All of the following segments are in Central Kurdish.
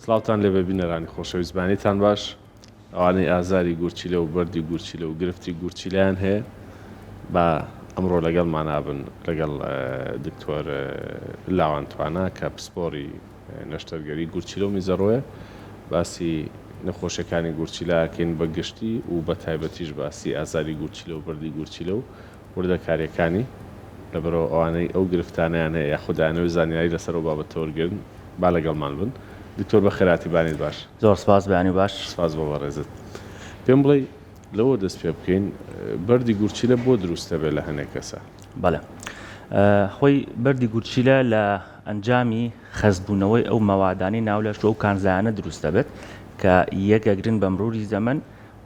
سڵاوتان لێبێ بینەرانی خۆشەویست بەیانیتان باش ئەوانەی ئازاری گورچیلە و بەردی گورچیلە و گرفتی گورچیلەیان هەیە با ئەمڕۆ لەگەڵمانا بن لەگەڵ دکتۆر لاوان توانا کە پسپۆڕی نەشتەرگەری گورچیلە و میزەڕۆیە باسی نەخۆشیەکانی گورچیلە ئەکەین بە گشتی و بە تایبەتیش باسی ئازاری گورچیلە و بەردی گورچیلە و وردەکاریەکانی لەبەرئەوە ئەوانەی ئەو گرفتانەیان هەیە یاخود دەیانەوێت زانیاری لەسەر ئەو بابەتە وەرگرن با لەگەڵمان بن. دکتۆر بەخێرهاتی بانیت باش. زۆر سپاس بەیانی باش. سپاس بۆ بەڕێزت. پێم بڵێی لەوە دەست پێ بکەین بەردی گورچیلە بۆ دروست دەبێت لە هەنێ کەسا؟ بەڵێ خۆی بەردی گورچیلە لە ئەنجامی خەستبوونەوەی ئەو مەوادانەی ناو لەش و ئەو کانزایانە دروست دەبێت کە یەکەگرن بە مروری زەمەن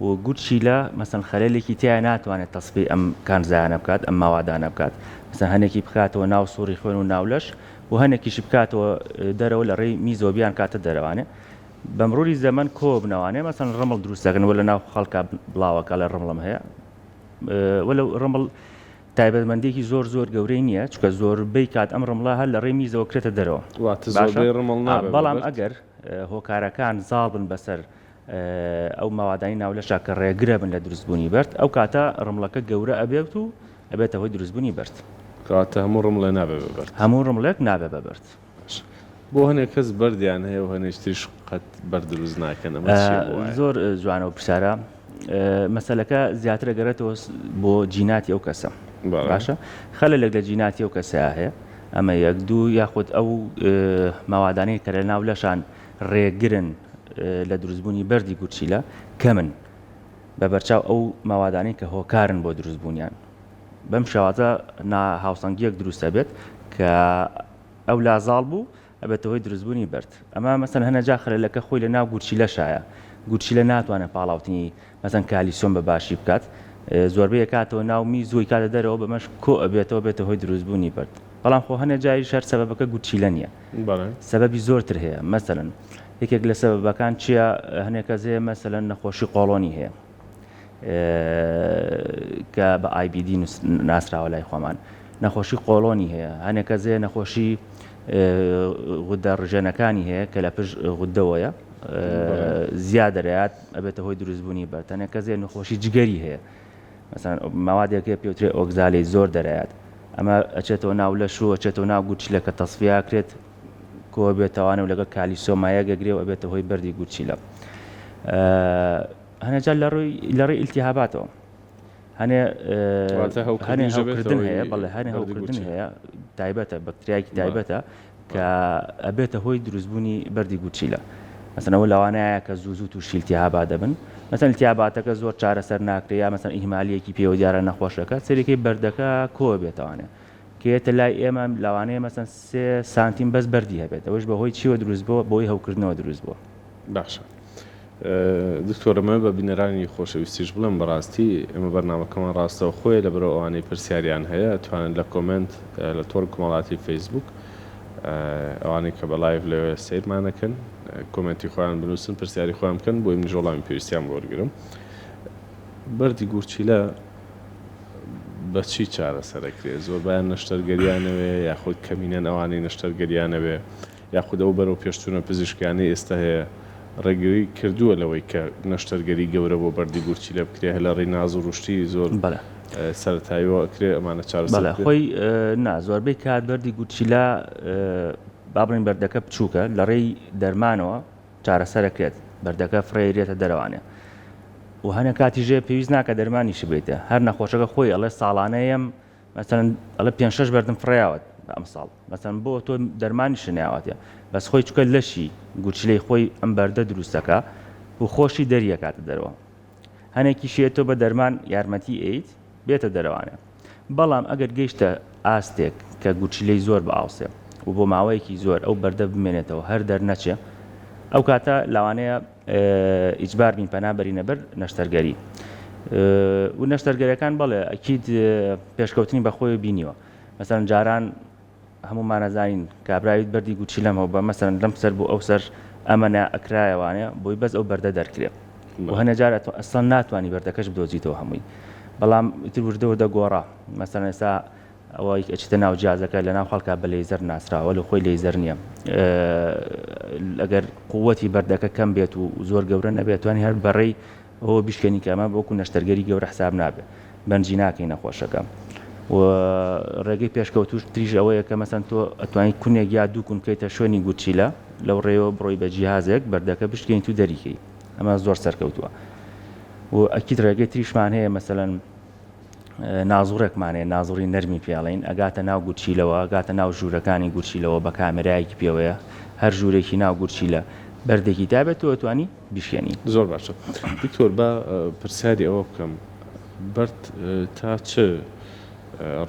و گورچیلە مەسەن خەلەلێکی تیایە ناتوانێت تەسفیەی ئەم کانزایانە بکات ئەم مەوادانە بکات مەسەن هەنێکی بخاتەوە ناو سوڕی خوێن و ناو لەش و هەنێکیشی بکاتەوە دەرەوە لە ڕێی میزەوە بیان کاتە دەرەوانێ بە مروری زەمەن کۆ بنەوانێ مەسەن ڕمڵ دروست دەکەن وە لە ناو خەڵکا بڵاوەکە لە ڕمڵم هەیە وە لەو ڕمڵ تایبەتمەندێکی زۆر زۆر گەورەی نییە چونکە زۆربەی کات ئەم ڕمڵە هەر لە ڕێی میزەوە کرێتە دەرەوە واتە زۆربەی ڕمڵ نابێ بەڵام ئەگەر هۆکارەکان زاڵ بن بەسەر ئەو مەوادانی ناو لەشە کە ڕێگرە بن لە دروستبوونی بەرد ئەو کاتە ڕمڵەکە گەورە ئەبێت و ئەبێتە هۆی دروستبوونی بەرد. کەواتە هەموو ڕمڵێ نابێ بە بەرد. هەموو ڕمڵێک نابێ بە بەرد. باشە بۆ هەنێک کەس بەردیان هەیە و هەنێکی تریش قەت بەرد دروست ناکەن ئەمە چییە بۆ وایە؟ زۆر جوانە ئەو پرسیارە. مەسەلەکە زیاتر ئەگەڕێتەوە بۆ جیناتی ئەو کەسە. باشە خەلەلێک لە جیناتی ئەو کەسەیا هەیە ئەمە یەک دوو یاخود ئەو مەوادانەی کە لە ناو لەشان ڕێگرن لە دروستبوونی بەردی گورچیلە کەمن بە بەرچاو ئەو مەوادانەی کە هۆکارن بۆ دروستبوونیان. بەم شێوازە ناهاوسەنگییەک دروست ئەبێت کە ئەو لا زاڵ بوو ئەبێتە هۆی دروستبوونی بەرد. ئەمە مەسەن هەنە جا خەلەلەکە خۆی لە ناو گورچیلەشایە. گورچیلە ناتوانێت پاڵاوتنی مەسەن کالیسیۆم بە باشی بکات. زۆربەی ئەکاتەوە ناو میز و ئەیکاتە دەرەوە بەمەش کۆ ئەبێتەوە بێتە هۆی دروستبوونی بەرد. بەڵام خۆ هەنێ جاریش هەر سەبەبەکە گورچیلە نییە. سەبەبی زۆرتر هەیە مەسەلەن یەکێک لە سەبەبەکان چییە هەنێک کەس هەیە مەسەلەن نەخۆشی قۆڵۆنی هەیە کە بە IBD ناسراوە لای خۆمان نەخۆشی قۆڵۆنی هەیە هەنێک کەس هەیە نەخۆشی غودە ڕژێنەکانی هەیە کە لە پشت غودەوەیە زیادەرات ئەبێتە هۆی دروستبوونی بەرد هەنێک کەس هەیە نەخۆشی جگەری هەیە مەسەلەن مەوادێک هەیە پێوترێ oxalate زۆر دەرەیات ئەمە ئەچێتەوە ناو لەش و ئەچێتەوە ناو گورچیلە کە تەسفیە ئەکرێت کۆ بێتەوانە و لەگەڵ کالیسۆما یەک ئەگرێ و ئەبێتە هۆی بەردی گورچیلە هەنێ جار لە ڕووی لە ڕێی ئیلتیهاباتەوە هەنێ هەنێ هەوکردن هەیە بەڵێ هەنێ هەوکردن هەیە تایبەتە بەکتریایەکی تایبەتە کە ئەبێتە هۆی دروستبوونی بەردی گورچیلە. مەسەلەن ئەوە لەوانەیە کە زوو زوو تووشی التهابات دەبن. مەسەلەن التهاباتەکە زۆر چارەسەر ناکرێ یا مەسەلەن ئیهمالیەکی پێوە دیارە نەخۆشەکە سەرەکەی بەردەکە کۆ بێتەوانێ. کە یەتە لای ئێمە لەوانەیە مەسەلەن سێ سانتیم بەس بەردی هەبێت ئەوەش بە هۆی چیوە دروست بووە بەهۆی هەوکردنەوە دروست بووە. باشە دکتۆر ئەمەوێ بە بینەرانی خۆشەویستیش بڵێم بەڕاستی ئێمە بەرنامەکەمان ڕاستەوخۆیە لەبەرئەوە ئەوانەی پرسیاریان هەیە ئەتوانن لە comment لە تۆڕی کۆمەڵاتی فەیسبوک ئەوانەی کە بە live لەوێ سەیرمان ئەکەن comment ی خۆیان بنووسن پرسیاری خۆیان بکەن بۆی منیش وەڵامی پێویستیان بۆ وەرگرم. بەردی گورچیلە بە چی چارەسەر ئەکرێ؟ زۆربەیان نەشتەرگەریانەوێ یاخود کەمینەن ئەوانەی نەشتەرگەریانەوێ؟ یاخود ئەو بەرەو پێشچوونە پزیشکیانەی ئێستا هەیە ڕێگری کردووە لەوەی کە نەشتەرگەری گەورە بۆ بەردی گورچیلە بکرێ هەر لە ڕێی نازڕوشتی زۆر سەرەتاییەوە ئەکرێ ئەمانە چارەسەر بکرێن؟ خۆی نا زۆربەی کات بەردی گورچیلە با بڵێین بەردەکە بچووکە لە ڕێی دەرمانەوە چارەسەر ئەکرێت بەردەکە فڕێیرێتە دەرەوانێ و هەنێ کاتیش هەیە پێویست ناکە دەرمانیشی بیتێ هەر نەخۆشەکە خۆی ئەڵێ ساڵانە یەم مەسەلەن ئەڵێ پێنج شەش بەردم فڕێیاوەت بە ئەمساڵ مەسەلەن بۆ تۆ دەرمانیشت نەیاوەتێ بەس خۆی چکە لەشی گورچیلەی خۆی ئەم بەردە دروست دەکا و خۆشی دەریەکاتە دەرەوە هەنێکیشی تۆ بە دەرمان یارمەتی ئەیت بێتە دەرەوانێ بەڵام ئەگەر گەیشتە ئاستێک کە گورچیلەی زۆر بئاوسێ و بۆ ماوەیەکی زۆر ئەو بەردە بمێنێتەوە هەر دەرنەچێ ئەو کاتە لەوانەیە ئیجبار بین پەنا بەرینە بەر نەشتەرگەری و نەشتەرگەرەکان بەڵێ ئەکید پێشکەوتنی بەخۆی بینیوە مەسەلەن جاران هەموومان ئەزانین کابراویت بەردی گورچیلەم هەبوو بە مەسەلەن لەم سەر بۆ ئەو سەر ئەمەنە ئەکرایەوانێ بۆی بەس ئەو بەردە دەرکرێ و هەنێ جار ئەسڵەن ناتوانانی بەردەکەش بدۆزیتەوە هەمووی بەڵام ئیتر وردە وردە گۆڕا مەسەلەن ئێستا. ئەوەی ئەچێتە ناو جیازەکە لە ناو خەڵکا بە لەیزەر ناسراوە لە خۆی لەیزەر نییە ئەگەر قووەتی بەردەکە کەم بێت و زۆر گەورە نەبێت توانی هەر بەڕێی ئەوە بیشکێنی کە ئەمە وەکو نەشتەرگەری گەورە حساب نابێت بەنجی ناکەی نەخۆشەکە و ڕێگەی پێشکەوتوش تریش ئەوەیە کە مەسەن تۆ ئەتوانی کونێک یا دوو کون بکەیتە شوێنی گورچیلە لەو ڕێیەوە بڕۆی بە جیهازێک بەردەکە بشکێنیت و دەریکەی ئەمە زۆر سەرکەوتووە و ئەکید ڕێگەی تریشمان هەیە مەسەلەن نازوڕێکمان هەیە نازوڕی نەرمی پێڵین ئەگاتە ناو گورچیلەوە ئەگاتە ناو ژوورەکانی گورچیلەوە بە کامێرایەکی پێوەیە هەر ژوورێکی ناو گورچیلە بەردێکی تابێت تۆ ئەتوانی بیشکێنی. زۆر باشە دکتۆر با پرسیاری ئەوە بکەم بەرد تا چ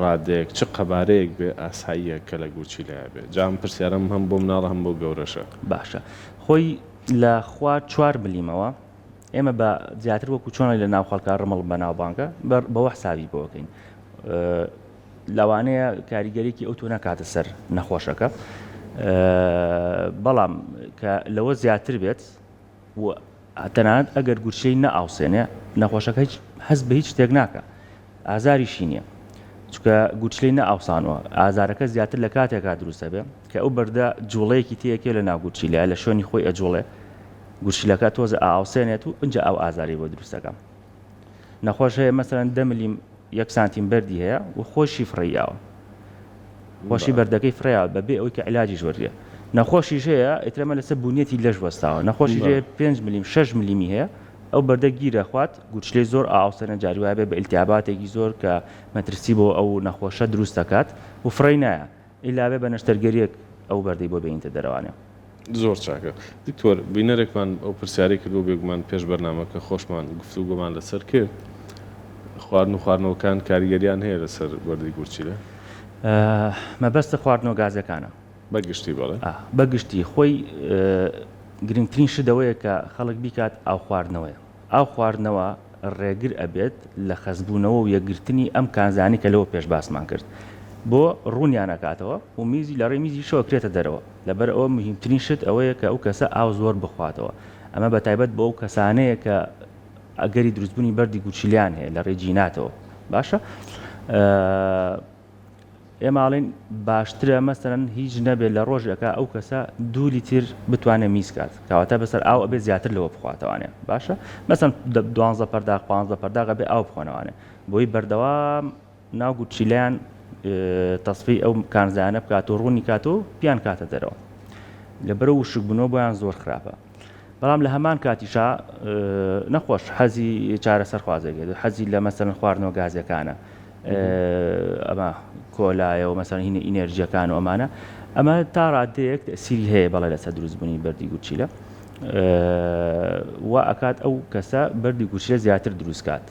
ڕادەیەک چ قەبارەیەک بێ ئاساییە کە لە گورچیلەیا بێ جا ئەم پرسیارەم هەم بۆ مناڵە هەم بۆ گەورەشە. باشە خۆی لە خوار چوار ملیمەوە ئێمە بە زیاتر وەکو چۆنە لە ناو خەڵکا ڕمڵ بەناوبانگە بەوە حسابی بۆ ئەکەین لەوانەیە کاریگەرێکی ئەو تۆ نەکاتە سەر نەخۆشەکە بەڵام کە لەوە زیاتر بێت و تەنانەت ئەگەر گورچەی نەئاوسێنێ نەخۆشەکە هیچ هەست بە هیچ شتێک ناکە ئازاریشی نییە چونکە گورچلەی نەئاوسانوە ئازارەکە زیاتر لە کاتێکا دروست ئەبێ کە ئەو بەردە جوڵەیەکی تێکێ لە ناو گورچیلە لە شوێنی خۆی ئەجوڵێ گورچیلەکە تۆزە ئاوسێنێت و ئینجا ئەو ئازاری بۆ دروست دەکا نەخۆش هەیە مەسەلەن دە ملیم یەک سانتیم بەردی هەیە و خۆشی فڕێی یاوە خۆشی بەردەکەی فڕێیاوە بەبێ ئەوەی کە علاجیش وەرگێ نەخۆشیش هەیە ئیترەمە لەسەر بونیەتی لەش وەستاوە نەخۆشیش هەیە پێنج ملیم شەش ملیمی هەیە ئەو بەردە گیر ئەخوات، گورچلەی زۆر ئاوسەنە جاری وایە بێ بە ئیلتیاباتێکی زۆر کە مەترسی بۆ ئەو نەخۆشە دروست دەکات و فڕێی نایە ئیلا بێ بە نەشتەرگەریەک ئەو بەردەی بۆ بێنیتە دەرەوانێ. زۆر چاکە دکتۆر، بینەرێکمان ئەو پرسیارەی کردووە بێگومان پێش بەرنامەکە خۆشمان گفتوگۆمان لەسەر کرد، خواردن و خواردنەوەکان کاریگەریان هەیە لەسەر بەردی گورچیلە؟ مەبەستت خواردنەوە گازەکانە؟ بە گشتی بەڵێ. بە گشتی خۆی گرنگترین شت ئەوەیە کە خەڵک بیکات ئاو خواردنەوەیە. ئاو خواردنەوە ڕێگر ئەبێت لە خەستبوونەوە و یەکگرتنی ئەم کانزایانەی کە لەوە پێش باسمان کرد بۆ ڕوونیان ئەکاتەوە و میزی لە ڕێی میزیشەوە ئەکرێتە دەرەوە. لەبەر ئەوە موهیمترین شت ئەوەیە کە ئەو کەسە ئاو زۆر بخواتەوە. ئەمە بە تایبەت بۆ ئەو کەسانەیە کە ئەگەری دروستبوونی بەردی گورچیلەیان هەیە لە ڕێی جیناتەوە. باشە؟ ئێمە ئەڵێین باشترە مەسەلەن هیچ نەبێت لە ڕۆژێکا ئەو کەسە دوو لیتر بتوانێت میز کات کەواتە بەسەر ئاو ئەبێ زیاتر لەوە بخواتەوانێ باشە مەسەن دوانزە پەرداخ پانزە پەرداخ ئەبێ ئاو بخۆنەوانێ بۆی بەردەوام ناو گورچیلەیان تەسفی ئەو کانزایانە بکات و ڕوونی کات و پیان کاتە دەرەوە لەبەرە وشکبوونەوە بۆیان زۆر خراپە بەڵام لە هەمان کاتیشا نەخۆش حەزی چارەسەرخوازێک حەزی لە مەسەلەن خواردنەوە گازەکانە ئەمە کۆلایە و مەسەلەن هینە ئینێرجیەکان و ئەمانە ئەمە تا ڕادەیەک تەسیری هەیە بەڵێ لەسەر دروستبوونی بەردی گورچیلە وا ئەکات ئەو کەسە بەردی گورچیلە زیاتر دروست کات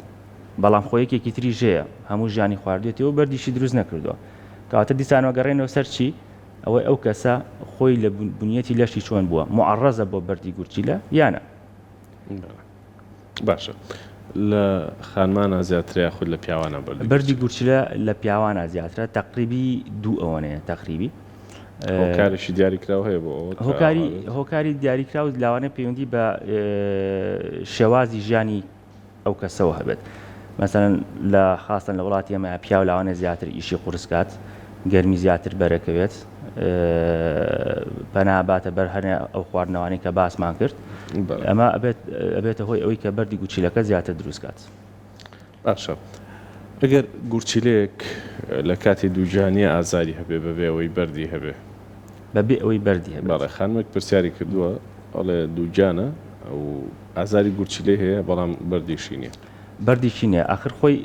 بەڵام خۆ یەکێکی تری ژەیە هەموو ژیانی خواردوێتەوە بەردیشی دروست نەکردووە کەواتە دیسانەوە گەڕێنەوە سەر چی ئەوەی ئەو کەسە خۆی لە بنیەتی لەشی چۆن بووە معڕەزە بۆ بەردی گورچیلە یانە باشە لە خانمانا زیاترە یاخود لە پیاوانا بەردی بەردی گورچیلە لە پیاوانا زیاترە تەقریبی دوو ئەوەنەیە تەقریبی هۆکارێکی دیاریکراو هەیە بۆ ئەوە هۆکاری هۆکاری دیاریکراو لاوانەیە پەیوەندی بە شێوازی ژیانی ئەو کەسەوە هەبێت مەسەلەن لە خاستەن لە وڵاتی ئێمە پیاو لاوانەیە زیاتر ئیشی قورس کات گەرمی زیاتر بەرەکەوێت پەنا باتە بەر هەنێ ئەو خواردنەوانەی کە باسمان کرد ئەمە ئەبێت ئەبێتە هۆی ئەوەی کە بەردی گورچیلەکە زیاتر دروست کات. باشە ئەگەر گورچیلەیەک لە کاتی دووگیانیە ئازاری هەبێ بەبێ ئەوەی بەردی هەبێ؟ بەبێ ئەوەی بەردی هەبێت. بەڵێ خانمێک پرسیاری کردووە ئەڵێ دووگیانە و ئازاری گورچیلەی هەیە بەڵام بەردیشی نیە. بەردیشی نیە ئاخر خۆی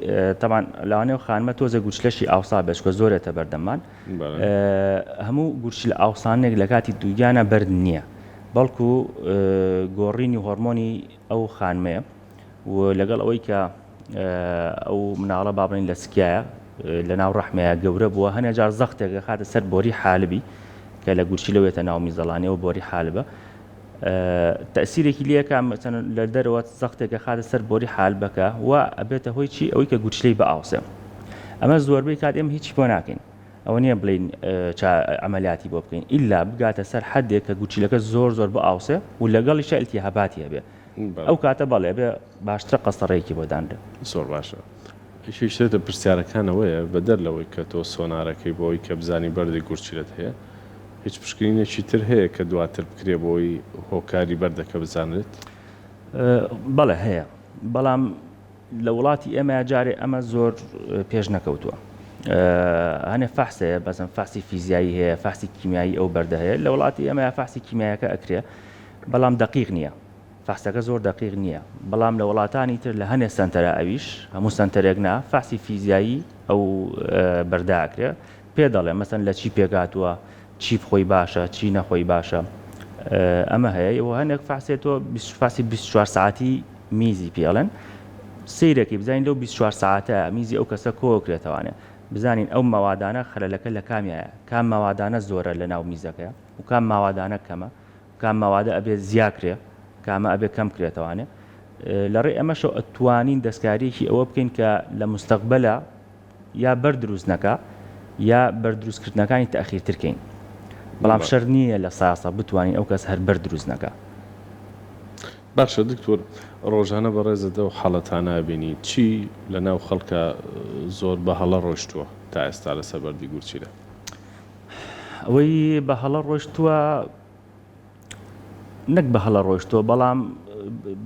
تەبعەن لەوانەیە ئەو خانمە تۆزێ گورچلەشی ئاوسا بێت چونکە زۆرێتە بەردەممان هەموو گورچلە ئاوسانێک لە کاتی دووگیانە بەرد نییە بەڵکو گۆڕینی هۆرمۆنی ئەو خانمەیە و لەگەڵ ئەوەی کە ئەو مناڵە با بڵێین لە سکیایە لە ناو ڕەحمەیە گەورە بووە هەنێ جار زەختێک دەخاتە سەر بۆری حالبی کە لە گورچیلەوێتە ناو میزەڵانەوە بۆری حالبە تەئسیرێکی لێکا مەسەلەن لە دەرەوە زەختێک ئەخاتە سەر بۆری حالبەکە و ئەبێتە هۆی چی ئەوەی کە گورچلەی بئاوسێ ئەمە زۆربەی کات ئێمە هیچی بۆ ناکەین ئەوە نییە بڵین عملیاتی بۆ بکەین ئیلا بگاتە سەر حدێک کە گورچیلەکە زۆر زۆر بئاوسێ و لەگەڵیشا ئیلتیهاباتی هەبێ ئەو کاتە بەڵێ بێ باشترە قەستەڕەیەکی بۆ دانرێ زۆر باشە. یەکێکی تر لە پرسیارەکان ئەوەیە، بەدەر لەوەی کە تۆ سۆنارەکەی بۆ ئەوەی کە بزانی بەردی گورچیلەت هەیە، هیچ پشکنینێکی تر هەیە کە دواتر بکرێ بۆ ئەوەی هۆکاری بەردەکە بزانرێت؟ بەڵێ هەیە، بەڵام لە وڵاتی ئێمە جارێ ئەمە زۆر پێش نەکەوتووە. هەنێ فەحس هەیە، بەسەن فەحسی فیزیایی هەیە، فەحسی کیمیایی ئەو بەردە هەیە. لە وڵاتی ئێمە فەحسی کیمیایەکە ئەکرێ، بەڵام دەقیق نییە. فەحسەکە زۆر دەقیق نییە، بەڵام لە وڵاتانی تر لە هەنێ سەنتەرا ئەویش هەموو سەنتەرێک نا، فەحسی فیزیایی ئەو بەردە ئەکرێ، پێ دەڵێ مەسەن لە چی پێکهاتووە، چی بخۆی باشە، چی نەخۆی باشە، ئەمە هەیە و هەنێک فەحسێ تۆ فەحسی 24 سەعاتی میزی پێ ئەڵێن، سەیرەکەی بزانین لەو 24 سەعاتە میزی ئەو کەسە کۆکرێتەوانێ، بزانین ئەو مەوادانە خەلەلەکە لە کامیایە، کام مەوادانە زۆرە لە ناو میزەکەیا و کام ماوادانە کەمە. کام مەوادە ئەبێ زیا کرێ کامە ئەبێ کەم کرێتەوانێ لە ڕێی ئەمەشەوە ئەتوانین دەستکاریەکی ئەوە بکەین کە لە مستەقبەلا یا بەر دروست نەکا یا بەر دروستکردنەکانی تەخیرتر کەین بەڵام شەر نییە لە ساسە بتوانین ئەو کەس هەر بەر دروست نەکا. باشە دکتۆر ڕۆژانە بەڕێزت ئەو حاڵەتانە ئەبینی چی لە ناو خەڵکا زۆر بە هەڵە ڕۆیشتووە تا ئێستا لەسەر بەردی گورچیلە؟ ئەوەی بە هەڵە ڕۆیشتووە نەک بە هەڵە ڕۆیشتووە بەڵام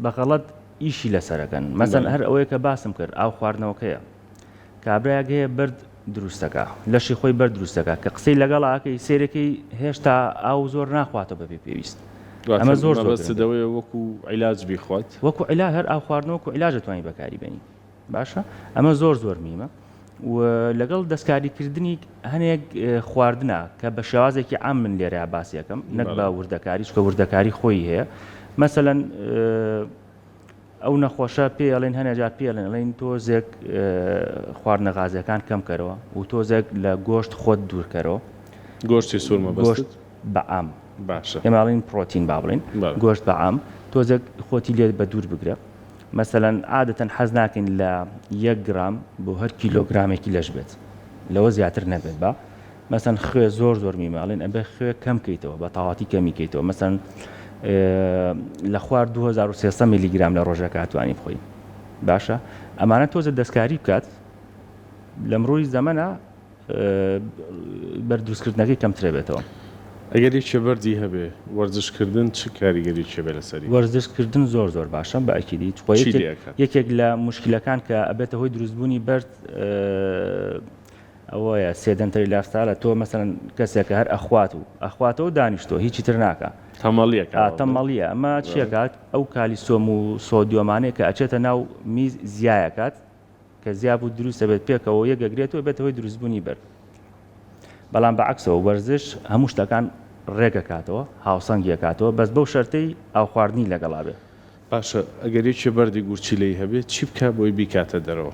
بە غەڵەت ئیشی لەسەرەکەن مەسەن هەر ئەوەیە کە باسم کرد ئاو خواردنەوەکەیە کابراەک هەیە بەرد دروستەکە لەشی خۆی بەر دروستەکە کە قسەی لەگەڵ ئاکەی سێرەکەی هێشتا ئاو زۆر ناخواتەوە بەپێ پێویست ئەمە زۆر زۆر دەوەیە وەکو عیلاج بیخوات وەکو عیلاج هەر ئاو خواردنەوە وەکو عیلاج دەتوانانی بەکاری بێنی باشە ئەمە زۆر زۆر میمە و لەگەڵ دەستکاریکردنی هەنێک خواردنە کە بە شێوازێکی عام من لێرە باسیەکەم نەک بە وردەکاری چکە وردەکاری خۆی هەیە مەسەەن ئەو نەخۆشە پێڵێن هەنێجار پێڵێن ئەڵێن تۆزێک خواردنە غازیەکان کەم کەرەوە و تۆزێک لە گۆشت خۆت دوورکەرەوە گۆشتی سوور مەبەستت بە عام باشە ئێمە ئەڵێین پرۆتین با بڵێین گۆشت بە عام تۆزێک خۆتی لێت بە دوور بگرە مەسەلەن عادەتەن حەز ناکەین لە یەک گرام بۆ هەر کیلۆگرامێکی لەش بێت لەوە زیاتر نەبێت با مەسەن خوێ زۆر زۆر میماڵین ئەبێ خوێ کەم کەیتەوە بە تەواتی کەمی کەیتەوە مەسەن لە خوار 2300 میلیگرام لە ڕۆژەکە توانی بخۆی باشە ئەمانە تۆزە دەستکاری بکات لە مڕووی زەمەە بەرد دروستکردنەکەی کەمترەبێتەوە. ئەگەر یەکێ بەردی هەبێ وەرزش کردن چ کاریگەریەکی هەبێ لەسەری؟ وەرزش کردن زۆر زۆر باشە بە ئەکیدی چونکە چی لێ ئەکات؟ یەکێک لە موشکیلەکان کە ئەبێتە هۆی دروستبوونی بەرد ئەوەیە sedentary lifestyle ە تۆ مەسەلەن کەسێکە هەر ئەخوات و ئەخواتەوە دانیشتووە هیچی تر ناکا تەمەڵیەکە تەمەڵیە ئەمە چیەکات ئەو کالیسۆم و سۆدیۆمانەیە کە ئەچێتە ناو میز زیایەکات کە زیا بوو دروست دەبێت پێکەوە یەک ئەگرێت و ئەبێتە هۆی دروستبوونی بەرد. بەڵام بە عەکسەوە وەرزش هەموو شتەکان ڕێک ئەکاتەوە، هاوسەنگی ئەکاتەوە بەس بەو شەرتەی ئاوخواردنی لەگەڵا بێ. باشە ئەگەر یەکێ بەردی گورچیلەی هەبێ چی بکا بۆی بیکاتە دەرەوە؟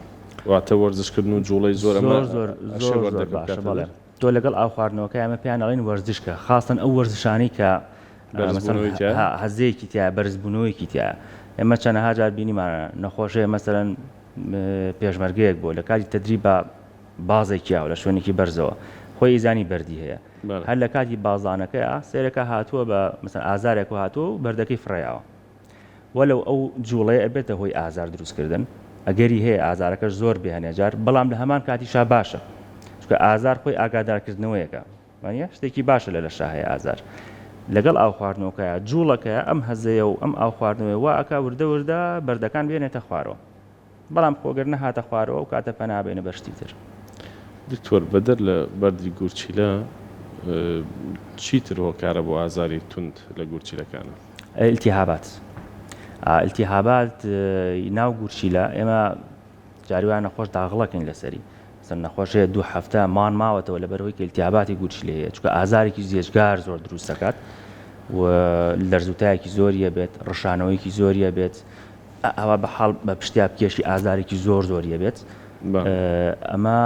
واتە وەرزش کردن و جوڵەی زۆر ئەمە زۆر زۆر ئەشێ زۆر زۆر بەردەکە باشە بکاتە بەڵێ دەر؟ تۆ لەگەڵ ئاو خواردنەوەکەی ئەمە پێیان ئەڵێن وەرزش کە خاستەن ئەو وەرزشانەی کە مەسەلەن بەرزبوونەوەی تیایە؟ ها هەزەیەکی تیایە بەرزبوونەوەیەکی تیایە ئێمە چەنەها جار بینیمانە نەخۆش هەیە مەسەلەن پێشمەرگەیەک بووە لە کاتی تەدریبا بازێکی یاوە لە شوێنێکی بەرزەوە خۆی ئیزانی بەردی هەیە هەر لە کاتی بازدانەکەیا سێرەکە هاتووە بە مەسەلەن ئازارێک و هاتووە و بەردەکەی فڕێیاوە وەلو ئەو جوڵەیە ئەبێتە هۆی ئازار دروستکردن ئەگەری هەیە ئازارەکەش زۆر بێ هەنێ جار بەڵام لە هەمان کاتیشا باشە چونکە ئازار خۆی ئاگادارکردنەوەیەکە وانیە؟ شتێکی باشە لە لەشا هەیە ئازار لەگەڵ ئاو خواردنەوەکەیا جوڵەکەیا ئەم هەزەیە و ئەم ئاو خواردنەوەیە وا ئەکا وردە وردە بەردەکان بێنێتە خوارەوە بەڵام خۆ گەر نەهاتە خوارەوە ئەو کاتە پەنا بێنە بەر شتی تر. دکتۆر بەدەر لە بەردی گورچیلە چیتر هۆکارە بۆ ئازاری توند لە گورچیلەکانا؟ ئیلتیهابات ئیلتیهابات ناو گورچیلە ئێمە جاری وایە نەخۆش داغڵەکەین لەسەری مەسەلەن نەخۆش هەیە دوو هەفتە مان ماوەتەوە لەبەرئەوەی کە ئیلتیهاباتی گورچیلەی هەیە چونکە ئازارێکی زێجگار زۆر دروست دەکات و لەرزوتایەکی زۆری هەبێت ڕشانەوەیەکی زۆری هەبێت ئەوە بە حاڵ بە پشتیا بکێشی ئازارێکی زۆر زۆری هەبێت ئەمە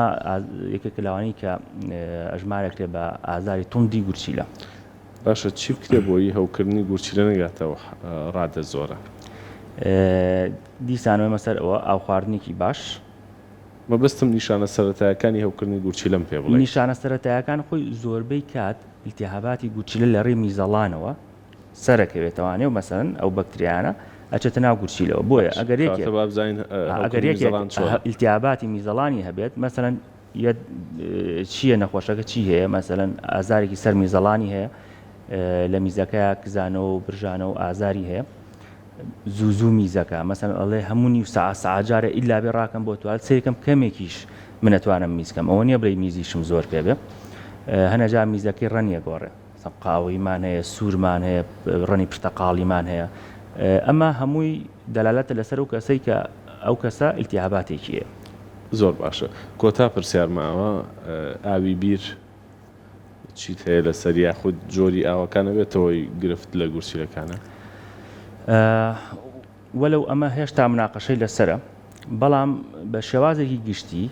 یەکێکە لەوانەی کە ئەژمارەکرێ بە ئازاری توندی گورچیلە. باشە چی بکرێ بۆی هەوکردنی گورچیلە نەگاتە ئەو ڕادە زۆرە؟ دیسانەوەمە سەر ئەوە ئاو خواردنێکی باش. مەبەستم نیشانە سەرەتایەکانی هەوکردنی گورچیلەم پێ بڵێی. نیشانە سەرەتایەکان خۆی زۆربەی کات ئیلتیهاباتی گورچیلە لە ڕێی میزەڵانەوە سەرەکەوێتەوانێ و مەسەلەن ئەو بەکتریایانە ئەچێتە ناو گورچیلەوە بۆیە ئەگەر یەکێک ئەگەر یەکێک ئیلتیاباتی میزەڵانی هەبێت مەسەلەن چییە نەخۆشەکە چی هەیە مەسەلەن ئازارێکی سەر میزەڵانی هەیە لە میزەکەیا کزانەوە و برژانە و ئازاری هەیە زوو زوو میزەکە مەسەن ئەڵێ هەموو نیو ساعە ساعە جارێ ئیلا بێ ڕاکەم بۆ توالت سەیرکەم کەمێکیش من ئەتوانم میزکەم ئەوە نییە بڵێ میزیشم زۆر پێ بێ هەنەجا میزەکەی ڕەنیە گۆڕێ قاوەیمان هەیە سوورمان هەیە ڕەنی پرتەقاڵیمان هەیە ئەمە هەمووی دەلالەتە لەسەر ئەو کەسەی کە ئەو کەسە ئیلتیهاباتێکی هەیە. زۆر باشە کۆتا پرسیار ماوە ئاوی بیر چیت هەیە لەسەر یاخود جۆری ئاوەکان ئەبێتەوەی گرفت لە گورچیلەکانە؟ وەلەو ئەمە هێشتا مناقەشەی لەسەرە بەڵام بە شێوازێکی گشتی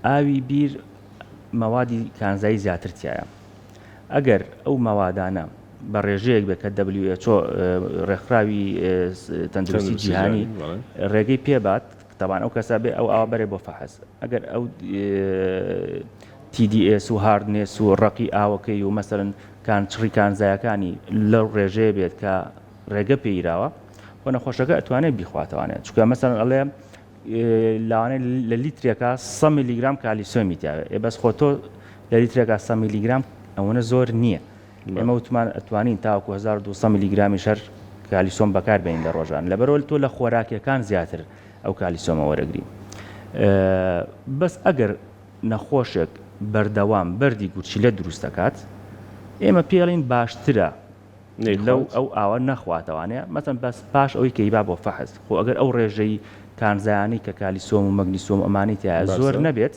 ئاوی بیر مەوادی کانزایی زیاتر تایە ئەگەر ئەو مەوادانە بە ڕێژەیەک بێت کە WHO ڕێکخراوی تەندروستی جیهانی ڕێگەی پێبات تەبان ئەو کەسە بێ ئەو ئاوە بەرێ بۆ فەحس ئەگەر ئەو TDS و hardness و ڕەقی ئاوەکەی و مەسەرن کان چڕی کانزایەکانی لەو ڕێژەیە بێت کە ڕێگە پێیراوە خۆ نەخۆشەکە ئەتوانێت بیخواتەوانێت چونکە مەسەرن ئەڵێ لەوانەیە لە لیترێکا 100 میلیگرام کالیسۆمی تیاوێ ئێ بەس خۆ تۆ لە لیترێکا 100 میلیگرام ئەوەنە زۆر نییە ئێمە وتمان ئەتوانین تاوەکو 1200 میلیگرامیش هەر کالیسۆم بەکار بێنین لە ڕۆژان لەبەرەوە تۆ لە خۆراکیەکان زیاتر ئەو کالیسۆمە وەرەگری بەس ئەگەر نەخۆشێک بەردەوام بەردی گورچیلە دروست دەکات ئێمە پێڵین باشترە لەو ئەو ئاوە نەخواتەوانەیە مەسەن بەس پاش ئەوەی کە هیبا بۆ فەحس خۆ ئەگەر ئەو ڕێژەی کانزایانەی کە کالیسۆم و مەگنیسۆم ئەمانەی تایە زۆر نەبێت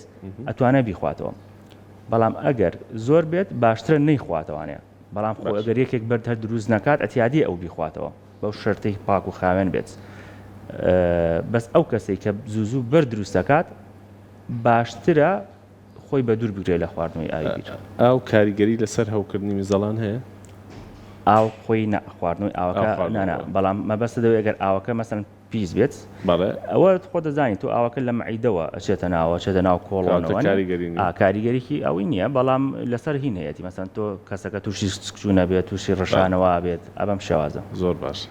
ئەتوانێت بیخواتەوە بەڵام ئەگەر زۆر بێت باشترە نەیخواتەوانەیە بەڵام خۆ ئەگەر یەکێک بەرد هەر دروست نەکات ئەتیادی ئەو بیخواتەوە بەو شەرتەی پاک و خاوێن بێت بەس ئەو کەسێک کە زوو زوو بەر دروست دەکات باشترە خۆی بە دوور بگرێت لە خواردنەوەی ئاوی بیر. ئاو کاریگەری لەسەر هەوکردنی میزەڵان هەیە؟ ئاو خۆی نا، خواردنەوەی ئاوەکە نا نا، بەڵام مەبەستت ئەوەیە گەر ئاوەکە مەسەلەن پیس بێت، بەڵێ. ئەوە خۆت دەزانی تۆ ئاوەکە لە مەعیدەوە ئەچێتە ناوە، ئەچێتە ناو کۆڵۆنەوە، کەواتە کاریگەری نییە. ئا کاریگەریی ئەوەی نییە، بەڵام لەسەر هین هەیەتی مەسەلەن تۆ کەسەکە تووشی سکچوون ئەبێت، تووشی ڕشانەوە ئەبێت، ئا بەم شێوازە. زۆر باشە.